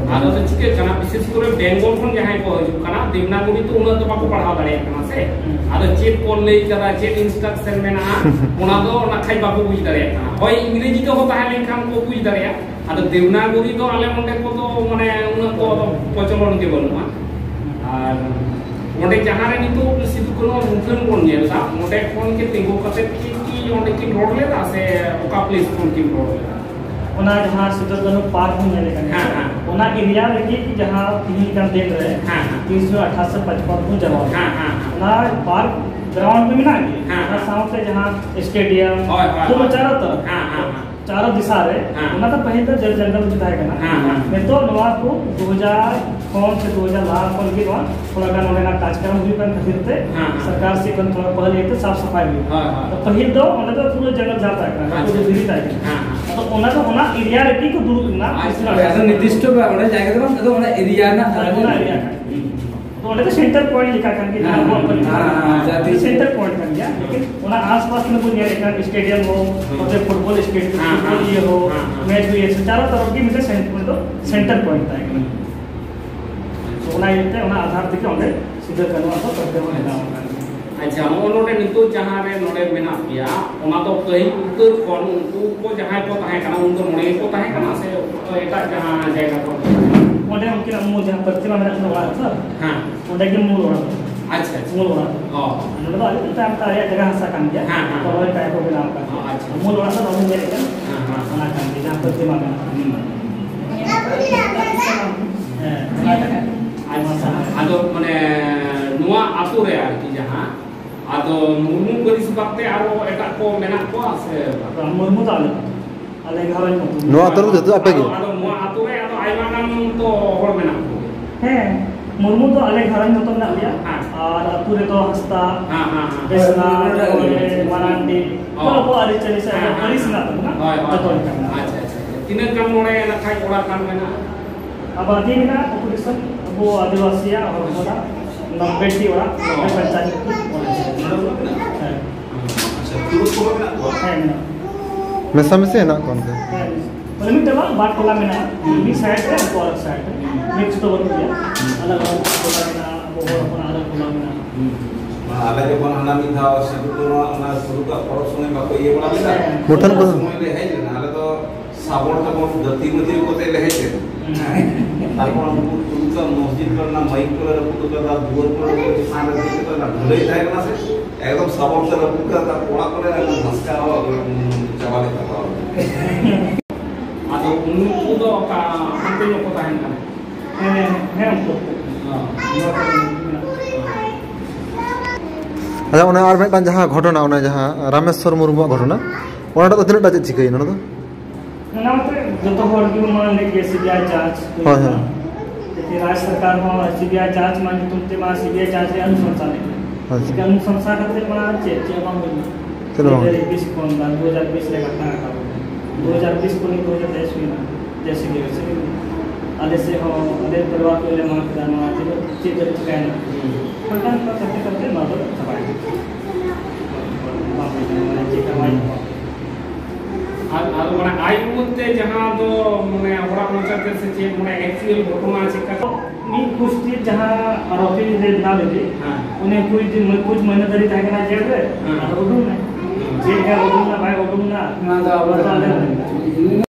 ᱚᱱᱟ ᱫᱚ ᱪᱤᱠᱟᱹᱜ ᱠᱟᱱᱟ, ᱵᱤᱥᱮᱥ ᱠᱚᱨᱮ ᱵᱮᱝᱜᱚᱞ ᱠᱷᱚᱱ ᱡᱟᱦᱟᱸᱭ ᱠᱚ ᱦᱤᱡᱩᱜ ᱠᱟᱱᱟ, ᱫᱮᱵᱽᱱᱟᱜᱚᱨᱤ ᱛᱮ ᱩᱱᱟᱹᱜ ᱫᱚ ᱵᱟᱠᱚ ᱯᱟᱲᱦᱟᱣ ᱫᱟᱲᱮᱭᱟᱜ ᱠᱟᱱᱟ ᱥᱮ᱾ ᱦᱩᱸ᱾ ᱟᱫᱚ ᱪᱮᱫ ᱠᱚ ᱞᱟᱹᱭ ᱠᱟᱫᱟ, ᱪᱮᱫ instruction ᱢᱮᱱᱟᱜᱼᱟ, ᱚᱱᱟ ᱫᱚ ᱚᱱᱟ ᱠᱷᱟᱡ ᱵᱟᱠᱚ ᱵᱩᱡᱽ ᱫᱟᱲᱮᱭᱟᱜ ᱠᱟᱱᱟ᱾ ᱦᱳᱭ, ᱤᱝᱨᱮᱡᱤ ᱛᱮᱦᱚᱸ ᱛᱟᱦᱮᱸ ᱞᱮᱱᱠᱷᱟᱱ ᱠᱚ ᱵᱩᱡᱽ ᱫᱟᱲᱮᱭᱟᱜᱼᱟ᱾ ᱟᱫᱚ ᱫᱮᱵᱽᱱᱟᱜᱚᱨᱤ ᱫᱚ ᱟᱞᱮ ᱚᱸᱰᱮ ᱠᱚᱫᱚ, ᱢᱟᱱᱮ, ᱩᱱᱟᱹᱜ ᱠᱚ ᱯᱨᱚᱪᱚᱞᱚᱱ ᱜᱮ ᱵᱟᱹᱱᱩᱜᱼᱟ᱾ ᱟᱨ ᱚᱸᱰᱮ ᱡᱟᱦᱟᱸ ᱨᱮ ᱱᱤᱛᱚᱜ ᱥᱤᱫᱩ ᱠᱟᱹᱱᱦᱩ ᱢᱩᱴᱷᱟᱹᱱ ᱵᱚᱱ ᱧᱮᱞ ᱮᱫᱟ, ᱚᱸᱰᱮ ᱠᱷᱚᱱ ᱜᱮ ᱛᱤᱸᱜᱩ ᱠᱟᱛᱮ ᱠᱤ, ᱠᱤ ᱚᱸᱰᱮ ᱠᱤᱱ ᱨᱚᱲ ᱞᱮᱫᱟ ᱥᱮ ᱚᱠᱟ ᱯᱞᱮᱥ ᱠᱷᱚᱱ ᱠᱤᱱ ᱨᱚᱲ ᱞᱮᱫᱟ? ᱚᱱᱟ ᱡᱟᱦᱟᱸ ᱥᱤᱫᱩ ᱠᱟᱹᱱᱦᱩ ᱯᱟᱨᱠ ᱵᱚᱱ ᱧᱮᱞᱮᱫ ᱠᱟᱱᱟ, ᱦᱮᱸ, ᱦᱮᱸ᱾ ᱚᱱᱟ ᱮᱨᱤᱭᱟ ᱨᱮᱜᱮ ᱡᱟᱦᱟᱸ ᱛᱤᱦᱤᱧ ᱠᱟᱱ ᱫᱤᱱ ᱨᱮ, ᱦᱮᱸ, ᱦᱮᱸ᱾ ᱛᱤᱥ ᱡᱩᱱ ᱟᱴᱷᱟᱥᱚ ᱯᱟᱸᱪᱯᱟᱱᱱᱚ ᱵᱚᱱ ᱡᱟᱱᱟᱢ ᱞᱮᱱᱟ᱾ ᱦᱮᱸ, ᱦᱮᱸ, ᱦᱮᱸ᱾ ᱚᱱᱟ ᱯᱟᱨᱠ ᱜᱨᱟᱣᱩᱱᱰ ᱨᱮ ᱢᱮᱱᱟᱜ ᱜᱮᱭᱟ᱾ ᱦᱮᱸ, ᱚᱱᱟ ᱦᱮᱸ᱾ ᱥᱟᱶᱛᱮ ᱡᱟᱦᱟᱸ ᱥᱴᱮᱰᱤᱭᱟᱢ, ᱦᱳᱭ, ᱦᱳᱭ, ᱫᱩ ᱦᱳᱭ᱾ ᱪᱟᱨᱚ ᱛᱚᱨᱚᱯ᱾ ᱦᱮᱸ, ᱦᱮᱸ, ᱦᱮᱸ᱾ ᱪᱟᱨᱚ ᱫᱤᱥᱟ ᱨᱮ, ᱦᱮᱸ᱾ ᱚᱱᱟ ᱫᱚ ᱯᱟᱹᱦᱤᱞ ᱫᱚ ᱡᱚᱞ ᱡᱚᱝᱜᱚᱞ ᱜᱮ ᱛᱟᱦᱮᱸ ᱠᱟᱱᱟ᱾ ᱦᱮᱸ, ᱦᱮᱸ᱾ ᱱᱤᱛᱚᱜ ᱱᱚᱣᱟ ᱠᱚ ᱫᱩ ᱦᱟᱡᱟᱨ ᱠᱷᱚᱱ ᱥᱮ ᱫᱩ ᱦᱟᱡᱟᱨ ᱞᱟᱦᱟ ᱠᱷᱚᱱ ᱜᱮ ᱱᱚᱣᱟ ᱛᱷᱚᱲᱟ ᱜᱟᱱ ᱚᱸᱰᱮᱱᱟᱜ ᱠᱟᱡᱽᱠᱟᱨᱚᱢ ᱦᱩᱭᱩᱜ ᱠᱟᱱ ᱠᱷᱟᱹᱛᱤᱨ ᱛᱮ ᱦᱮᱸ, ᱦᱮᱸ᱾ ᱥᱚᱨᱠᱟᱨ ᱥᱮᱫ ᱠᱷᱚᱱ ᱛᱷᱚᱲᱟ ᱯᱟᱹᱦᱤᱞ ᱤᱭᱟᱹᱛᱮ ᱥᱟᱯᱷ ᱥᱟᱯᱷᱟᱭ ᱦᱩᱭᱩᱜᱼᱟ᱾ ᱦᱳᱭ, ᱦᱳᱭ᱾ ᱛᱚ ᱯᱟᱹᱦᱤᱞ ᱫᱚ ᱚᱸᱰᱮ ᱫᱚ ᱯᱩᱨᱟᱹ ᱡᱚᱝᱜᱚᱞ ᱡᱟᱦᱟᱸ ᱛᱟᱦᱮᱸ ᱠᱟᱱᱟ, ᱟᱪᱪᱷᱟ᱾ ᱯᱩᱨᱟᱹ ᱫᱷᱤᱨᱤ ᱛᱟᱦᱮᱸ ᱠᱟᱱᱟ᱾ ᱦᱮᱸ, ᱦᱮᱸ᱾ ᱟᱫᱚ ᱚᱱᱟ ᱫᱚ ᱚᱱᱟ ᱮᱨᱤᱭᱟ ᱨᱮᱜᱮ ᱠᱚ ᱫᱩᱲᱩᱵ ᱞᱮᱱᱟ᱾ ᱟᱪᱪᱷᱟ᱾ ᱟᱫᱚ ᱱᱤᱨᱫᱤᱥᱴᱚ ᱵᱟ-, ᱚᱸᱰᱮ ᱡᱟᱭᱜᱟ ᱫᱚ ᱵᱟᱝ, ᱟᱫᱚ ᱚᱱᱟ ᱮᱨᱤᱭᱟ ᱨᱮᱱᱟᱜ ᱦᱮᱸ, ᱚᱱᱟ ᱮᱨᱤᱭᱟ ᱠᱟᱱᱟ᱾ ᱛᱚ ᱚᱸᱰᱮ ᱫᱚ ᱥᱮᱱᱴᱟᱨ ᱯᱚᱭᱮᱱᱴ ᱞᱮᱠᱟ ᱠᱟᱱ ᱜᱮᱭᱟ, ᱡᱟᱦᱟᱸ ᱦᱮᱸ, ᱟᱵᱚᱣᱟᱜ ᱯᱟᱹᱨᱤᱥ ᱦᱮᱸ, ᱦᱮᱸ, ᱡᱟᱦᱟᱸ ᱛᱤᱥ ᱥᱮᱱᱴᱟᱨ ᱯᱚᱭᱮᱱᱴ ᱠᱟᱱ ᱜᱮᱭᱟ, ᱞᱮᱠᱤᱱ ᱚᱱᱟ ᱟᱥᱯᱟᱥ ᱨᱮ ᱵᱚᱱ ᱧᱮᱞᱮᱫ ᱠᱟᱱ ᱥᱴᱮᱰᱤᱭᱟᱢ ᱦᱚᱸ, ᱦᱮᱸ᱾ ᱱᱚᱛᱮ ᱯᱷᱩᱴᱵᱚᱞ ᱥᱴᱮᱰᱤᱭᱟᱢ, ᱦᱮᱸ, ᱯᱷᱩᱴᱵᱚᱞ ᱦᱮᱸ, ᱤᱭᱟᱹ ᱦᱚᱸ, ᱦᱮᱸ, ᱦᱮᱸ᱾ ᱢᱮᱪ ᱦᱩᱭ ᱮᱥᱮ ᱪᱟᱨᱚ ᱛᱚᱨᱚᱯ ᱜᱮ ᱢᱤᱫᱴᱮᱱ ᱥᱮᱱ-, ᱢᱤᱫᱴᱮᱱ ᱥᱮᱱᱴᱟᱨ ᱯᱚᱭᱮᱱᱴ ᱛᱟᱦᱮᱸ ᱠᱟᱱᱟ᱾ ᱛᱚ ᱚᱱᱟ ᱤᱭᱟᱹᱛᱮ ᱚᱱᱟ ᱟᱫᱷᱟᱨ ᱛᱮᱜᱮ ᱚᱸᱰᱮ ᱥᱤᱫᱩ ᱠᱟᱹᱱᱦᱩ ᱟᱜ ᱫᱚ ᱯᱨᱚᱛᱤᱢᱟ ᱵᱮᱱᱟᱣ ᱟᱠᱟᱱ ᱜᱮᱭᱟ᱾ ᱟᱪᱪᱷᱟ, ᱱᱚᱜᱼᱚ ᱱᱚᱰᱮ ᱱᱤᱛᱚᱜ ᱡᱟᱦᱟᱸ ᱨᱮ ᱱᱚᱰᱮ ᱢᱮᱱᱟᱜ ᱯᱮᱭᱟ, ᱚᱱᱟ ᱫᱚ ᱯᱟᱹᱦᱤᱞ ᱩᱛᱟᱹᱨ ᱠᱷᱚᱱ ᱩᱱᱠᱩ ᱠᱚ ᱡᱟᱦᱟᱸᱭ ᱠᱚ ᱛᱟᱦᱮᱸ ᱠᱟᱱᱟ, ᱩᱱ ᱫᱚ ᱱᱚᱰᱮ ᱜᱮᱠᱚ ᱛᱟᱦᱮᱸ ᱠᱟᱱᱟ ᱥᱮ ᱮᱴᱟᱜ ᱡᱟᱦᱟᱸ ᱡᱟᱭᱜᱟ ᱠᱷᱚᱱ? ᱚᱸᱰᱮ ᱩᱱᱠᱤᱱᱟᱜ ᱢᱩᱞ ᱡᱟᱦᱟᱸ ᱯᱨᱚᱛᱤᱢᱟ ᱢᱮᱱᱟᱜ ᱠᱤᱱᱟ ᱚᱲᱟᱜ ᱨᱮ, ᱦᱮᱸ᱾ ᱚᱸᱰᱮ ᱜᱮ ᱢᱩᱞ ᱚᱲᱟᱜ᱾ ᱟᱪᱪᱷᱟ, ᱟᱪᱪᱷᱟ᱾ ᱢᱩᱞ ᱚᱲᱟᱜ᱾ ᱚ᱾ ᱱᱚᱰᱮ ᱫᱚ ᱟᱞᱮ ᱫᱚ ᱛᱟᱭᱚᱢ ᱛᱮ ᱟᱞᱮᱭᱟᱜ ᱡᱟᱭᱜᱟ ᱦᱟᱥᱟ ᱠᱟᱱ ᱜᱮᱭᱟ᱾ ᱦᱮᱸ, ᱦᱮᱸ᱾ ᱛᱚ ᱚᱸᱰᱮ ᱛᱟᱭᱚᱢ ᱠᱚ ᱵᱮᱱᱟᱣ ᱟᱠᱟᱫ᱾ ᱚ, ᱟᱪᱪᱷᱟ᱾ ᱢᱩᱞ ᱚᱲᱟᱜ ᱫᱚ ᱵᱟᱵᱚᱱ ᱧᱮᱞᱮᱫ ᱠᱟᱱ᱾ ᱦᱮᱸ, ᱦᱮᱸ᱾ ᱚᱱᱟ ᱠᱟᱱ ᱜᱮᱭᱟ, ᱡᱟᱦᱟᱸ ᱯᱨᱚᱛᱤᱢᱟ ᱢᱮᱱᱟᱜᱼᱟ᱾ ᱦᱩᱸ᱾ ᱦᱮᱸ, ᱚᱱᱟ ᱠᱟᱱᱟ᱾ ᱟᱪᱪᱷᱟ᱾ ᱟᱫᱚ ᱢᱟᱱᱮ ᱱᱚᱣᱟ ᱟᱛᱳ ᱨᱮ ᱟᱨᱠᱤ ᱡᱟᱦᱟᱸ, ᱟᱫᱚ ᱢᱩᱨᱢᱩ ᱯᱟᱹᱨᱤᱥ ᱵᱟᱫ ᱛᱮ ᱟᱨᱚ ᱮᱴᱟᱜ ᱠᱚ ᱢᱮᱱᱟᱜ ᱠᱚᱣᱟ ᱥᱮ ᱵᱟᱝ? ᱵᱟᱝ, ᱢᱩᱨᱢᱩ ᱫᱚ ᱟᱞᱮ, ᱟᱞᱮ ᱜᱷᱟᱨᱚᱸᱡᱽ ᱢᱚᱛᱚ᱾ ᱱᱚᱣᱟ ᱟᱛᱳ ᱨᱮᱫᱚ ᱡᱚᱛᱚ ᱟᱯᱮ ᱜᱮ? ᱟᱫᱚ, ᱟᱫᱚ ᱱᱚᱣᱟ ᱟᱛᱳ ᱨᱮ ᱟᱫᱚ ᱟᱭᱢᱟ ᱜᱟᱱ ᱛᱚ ᱦᱚᱲ ᱢᱮᱱᱟᱜ ᱠᱚ᱾ ᱦᱮᱸ, ᱢᱩᱨᱢᱩ ᱫᱚ ᱟᱞᱮ ᱜᱷᱟᱨᱚᱸᱡᱽ ᱢᱚᱛᱚ ᱢᱮᱱᱟᱜ ᱞᱮᱭᱟ᱾ ᱦᱮᱸ᱾ ᱟᱨ ᱟᱛᱳ ᱨᱮᱫᱚ ᱦᱟᱸᱥᱫᱟ, ᱦᱮᱸ, ᱦᱮᱸ, ᱦᱮᱸ᱾ ᱵᱮᱥᱨᱟ, ᱢᱟᱨᱟᱱᱰᱤ, ᱚ᱾ ᱟᱵᱚᱣᱟᱜ ᱟᱹᱨᱤᱪᱟᱹᱞᱤ ᱥᱮ ᱦᱮᱸ, ᱟᱵᱚᱣᱟᱜ ᱦᱮᱸ, ᱯᱟᱹᱨᱤᱥ ᱦᱮᱸ᱾ ᱢᱮᱱᱟᱜ ᱛᱟᱵᱚᱱᱟ, ᱦᱳᱭ, ᱦᱳᱭ᱾ ᱡᱚᱛᱚ ᱞᱮᱠᱟ ᱢᱮᱱᱟᱜᱼᱟ᱾ ᱟᱪᱪᱷᱟ, ᱟᱪᱪᱷᱟ, ᱟᱪᱪᱷᱟ᱾ ᱛᱤᱱᱟᱹᱜ ᱜᱟᱱ ᱱᱚᱰᱮ ᱱᱟᱠᱷᱟᱡ ᱚᱲᱟᱜ ᱜᱟᱱ ᱢᱮᱱᱟᱜᱼᱟ? ᱟᱵᱟᱫᱤ ᱢᱮᱱᱟᱜᱼᱟ, ᱯᱚᱯᱩᱞᱮᱥᱚᱱ, ᱟᱵᱚ ᱟᱹᱫᱤᱵᱟᱹᱥᱤᱭᱟᱜ ᱦᱚᱲ ᱦᱚᱯᱚᱱᱟᱜ, ᱚᱱᱟ ᱵᱮᱴᱤ ᱚᱲᱟᱜ, ᱚ᱾ ᱵᱮᱴ ᱯᱚᱧᱪᱟᱭᱮᱛ ᱧᱩᱛᱩᱢ᱾ ᱚ, ᱟᱪᱪᱷᱟ᱾ ᱱᱚᱰᱮ ᱵᱚᱞᱮ ᱢᱮᱱᱟᱜᱼᱟ? ᱦᱮᱸ᱾ ᱟᱪᱪᱷᱟ, ᱛᱩᱲᱩᱠ ᱠᱚᱦᱚᱸ ᱢᱮᱱᱟᱜ ᱠᱚᱣᱟ? ᱦᱮᱸ, ᱢᱮᱱᱟᱜ ᱠᱚᱣᱟ᱾ ᱢᱮᱥᱟᱢᱤᱥᱤ ᱦᱮᱱᱟᱜ ᱠᱚᱣᱟ ᱚᱱᱠᱟ? ᱦᱮᱸ, ᱢᱮᱥᱟ-, ᱢᱟᱱᱮ ᱢᱤᱫᱴᱮᱱ ᱵᱟᱝ, ᱵᱟᱨ ᱴᱚᱞᱟ ᱢᱮᱱᱟᱜᱼᱟ᱾ ᱦᱩᱸ᱾ ᱢᱤᱫ ᱥᱟᱭᱤᱰ ᱨᱮ, ᱩᱱᱠᱩ ᱟᱨ ᱥᱟᱭᱤᱰ ᱨᱮ᱾ ᱦᱩᱸ᱾ ᱢᱤᱠᱥ ᱫᱚ ᱵᱟᱹᱱᱩᱜ ᱜᱮᱭᱟ᱾ ᱦᱩᱸ᱾ ᱟᱞᱟᱜᱽ ᱟᱞᱟᱜᱽ ᱴᱚᱞᱟ ᱢᱮᱱᱟᱜᱼᱟ, ᱟᱵᱚ ᱦᱚᱲ ᱦᱚᱯᱚᱱᱟᱜ ᱟᱞᱟᱜᱽ ᱴᱚᱞᱟ ᱢᱮᱱᱟᱜᱼᱟ᱾ ᱦᱩᱸ᱾ ᱟᱞᱮ ᱡᱚᱠᱷᱚᱱ ᱦᱟᱱᱟ ᱢᱤᱫ ᱫᱷᱟᱣ ᱥᱤᱸᱫᱩᱨ ᱠᱚ ᱱᱚᱣᱟ, ᱚᱱᱟ ᱥᱩᱨᱩ ᱠᱟᱜ ᱯᱚᱨᱚᱵᱽ ᱥᱚᱢᱚᱭ ᱵᱟᱠᱚ ᱤᱭᱟᱹ ᱵᱟᱲᱟ ᱞᱮᱫᱟ? ᱦᱮᱸ᱾ ᱢᱩᱴᱷᱟᱹᱱ ᱠᱚ? ᱩᱱ ᱥᱚᱢᱚᱭ ᱞᱮ ᱦᱮᱡ ᱞᱮᱱᱟ, ᱟᱞᱮ ᱫᱚ ᱥᱟᱵᱚᱞ ᱛᱟᱵᱚᱞ ᱜᱟᱛᱮ ᱢᱟᱹᱛᱤ ᱠᱚᱛᱮ ᱞᱮ ᱦᱮᱡ ᱞᱮᱱᱟ᱾ ᱦᱩᱸ᱾ ᱛᱟᱨᱯᱚᱨ ᱩᱱᱠᱩ ᱩᱱᱠᱩᱣᱟᱜ ᱢᱚᱥᱡᱤᱫ ᱠᱚᱨᱮᱱᱟᱜ ᱢᱟᱹᱭᱤᱠ ᱠᱚᱞᱮ ᱨᱟᱹᱯᱩᱫ ᱟᱠᱟᱫᱟ, ᱫᱩᱣᱟᱹᱨ ᱠᱚᱞᱮ ᱨᱟᱹᱯᱩᱫ, ᱪᱮᱛᱟᱱ ᱨᱮ ᱫᱮᱡ ᱠᱟᱛᱮ ᱚᱱᱟ ᱰᱷᱟᱹᱞᱟᱹᱭ ᱛᱟᱦᱮᱸ ᱠᱟᱱᱟ ᱥᱮ, ᱮᱠᱫᱚᱢ ᱥᱟᱵᱚᱞ ᱛᱮ ᱨᱟᱹᱯᱩᱫ ᱠᱟᱫᱟ, ᱛᱟᱨᱯᱚᱨ ᱚᱲᱟᱜ ᱠᱚᱨᱮ ᱮᱠᱫᱚᱢ ᱫᱷᱟᱥᱠᱟᱣ, ᱩᱸ, ᱪᱟᱵᱟ ᱞᱮᱫ ᱛᱟᱠᱚᱣᱟ᱾ ᱟᱫᱚ ᱩᱱᱠᱩ ᱫᱚ ᱚᱠᱟ ᱦᱟᱱᱛᱮ ᱧᱚᱜ ᱠᱚ ᱛᱟᱦᱮᱱ ᱠᱟᱱᱟ? ᱦᱮᱸ, ᱦᱮᱸ, ᱩᱱᱠᱩ᱾ ᱦᱚᱸ᱾ ᱟᱪᱪᱷᱟ, ᱚᱱᱟ ᱟᱨ ᱢᱤᱫᱴᱟᱝ ᱡᱟᱦᱟᱸ ᱜᱷᱚᱴᱚᱱᱟ, ᱚᱱᱟ ᱡᱟᱦᱟᱸ ᱨᱟᱢᱮᱥᱣᱚᱨ ᱢᱩᱨᱢᱩᱣᱟᱜ ᱜᱷᱚᱴᱚᱱᱟ, ᱚᱱᱟᱴᱟᱜ ᱫᱚ ᱛᱤᱱᱟᱹᱜ ᱴᱟ ᱪᱮᱫ ᱪᱤᱠᱟᱹᱭᱮᱱᱟ ᱚᱱᱟ ᱫᱚ? ᱚᱱᱟ ᱢᱟᱛᱚ ᱡᱚᱛᱚ ᱦᱚᱲ ᱜᱮ ᱢᱟᱲᱟᱝ ᱞᱟᱹᱜᱤᱫ ᱜᱮ ᱥᱤᱵᱤᱟᱭ ᱡᱟᱸᱪ ᱦᱩᱭᱩᱜ ᱦᱳᱭ, ᱠᱟᱱᱟ᱾ ᱦᱳᱭ᱾ ᱡᱮ ᱨᱟᱡᱽ ᱥᱚᱨᱠᱟᱨ ᱦᱚᱸ ᱥᱤᱵᱤᱟᱭ ᱡᱟᱸᱪ ᱢᱟ ᱧᱩᱛᱩᱢ ᱛᱮ ᱢᱟ ᱥᱤᱵᱤᱟᱭ ᱡᱟᱸᱪ ᱨᱮᱭᱟᱜ ᱚᱱᱩᱥᱚᱝᱥᱟ ᱞᱮᱫ᱾ ᱟᱪᱪᱷᱟ᱾ ᱮᱱᱠᱷᱟᱱ ᱚᱱᱩᱥᱚᱝᱥᱟ ᱠᱟᱛᱮ ᱢᱟ ᱪᱮᱫ, ᱪᱮᱫ ᱦᱚᱸ ᱵᱟᱝ ᱦᱩᱭ ᱞᱮᱱᱟ᱾ ᱪᱮᱫ ᱦᱚᱸ ᱵᱟᱝ ᱦᱩᱭ ᱞᱮᱱᱟ᱾ ᱫᱩ ᱦᱟᱡᱟᱨ ᱵᱤᱥ ᱠᱷᱚᱱ ᱵᱟᱝ, ᱫᱩ ᱦᱟᱡᱟᱨ ᱵᱤᱥ ᱨᱮ ᱜᱷᱚᱴᱱᱟ ᱜᱷᱚᱴᱟᱣ ᱮᱱᱟ᱾ ᱫᱩ ᱦᱟᱡᱟᱨ ᱵᱤᱥ ᱠᱷᱚᱱ ᱫᱩ ᱦᱟᱡᱟᱨ ᱛᱮᱭᱤᱥ ᱦᱩᱭ ᱮᱱᱟ, ᱡᱮᱭᱥᱮ ᱠᱤ ᱟᱞᱮ ᱥᱮᱫ ᱦᱚᱸ ᱚᱸᱰᱮ ᱯᱚᱨᱤᱵᱟᱨ ᱠᱚ ᱞᱮ ᱢᱟᱜ ᱠᱮᱫᱟ, ᱱᱚᱣᱟ ᱪᱮᱫ, ᱪᱮᱫ ᱪᱤᱠᱟᱭᱮᱱᱟ? ᱦᱩᱸ᱾ ᱢᱮᱱᱠᱷᱟᱱ ᱚᱱᱠᱟ ᱠᱟᱛᱮ ᱠᱟᱛᱮ ᱱᱚᱣᱟ ᱫᱚ ᱪᱟᱵᱟᱭᱮᱱᱟ᱾ ᱵᱟᱝ ᱦᱩᱭ ᱞᱮᱱᱟ, ᱢᱟᱱᱮ ᱪᱮᱫ ᱦᱚᱸ ᱵᱟᱝ᱾ ᱟᱨ ᱟᱫᱚ ᱢᱟᱱᱮ ᱟᱭ ᱩᱢᱟᱹᱱ ᱛᱮ ᱡᱟᱦᱟᱸ ᱫᱚ ᱢᱟᱱᱮ ᱚᱲᱟᱜ ᱢᱚᱪᱟ ᱛᱮ ᱥᱮ ᱪᱮᱫ ᱢᱟᱱᱮ ᱮᱠᱪᱩᱭᱟᱞ ᱜᱷᱚᱴᱚᱱᱟ ᱪᱮᱫ ᱞᱮᱠᱟ? ᱢᱤᱫ ᱜᱩᱥᱴᱤ ᱡᱟᱦᱟᱸ ᱨᱚᱯᱤ ᱨᱮ ᱵᱮᱱᱟᱣ ᱞᱮᱫᱮ, ᱦᱮᱸ᱾ ᱩᱱᱤ ᱠᱩᱪ ᱫᱤᱱ, ᱠᱩᱪ ᱢᱟᱹᱦᱱᱟᱹ ᱫᱷᱟᱹᱨᱤᱡ ᱛᱟᱦᱮᱸ ᱠᱟᱱᱟ ᱡᱮᱞ ᱨᱮ, ᱦᱮᱸ᱾ ᱟᱫᱚ ᱩᱰᱩᱝ ᱱᱟᱭ᱾ ᱪᱮᱫ ᱞᱮᱠᱟ ᱩᱰᱩᱝ ᱱᱟ, ᱵᱟᱭ ᱩᱰᱩᱝ ᱱᱟ, ᱚᱱᱟ ᱫᱚ ᱟᱵᱚ ᱚᱱᱟ ᱫᱚ ᱟᱞᱮ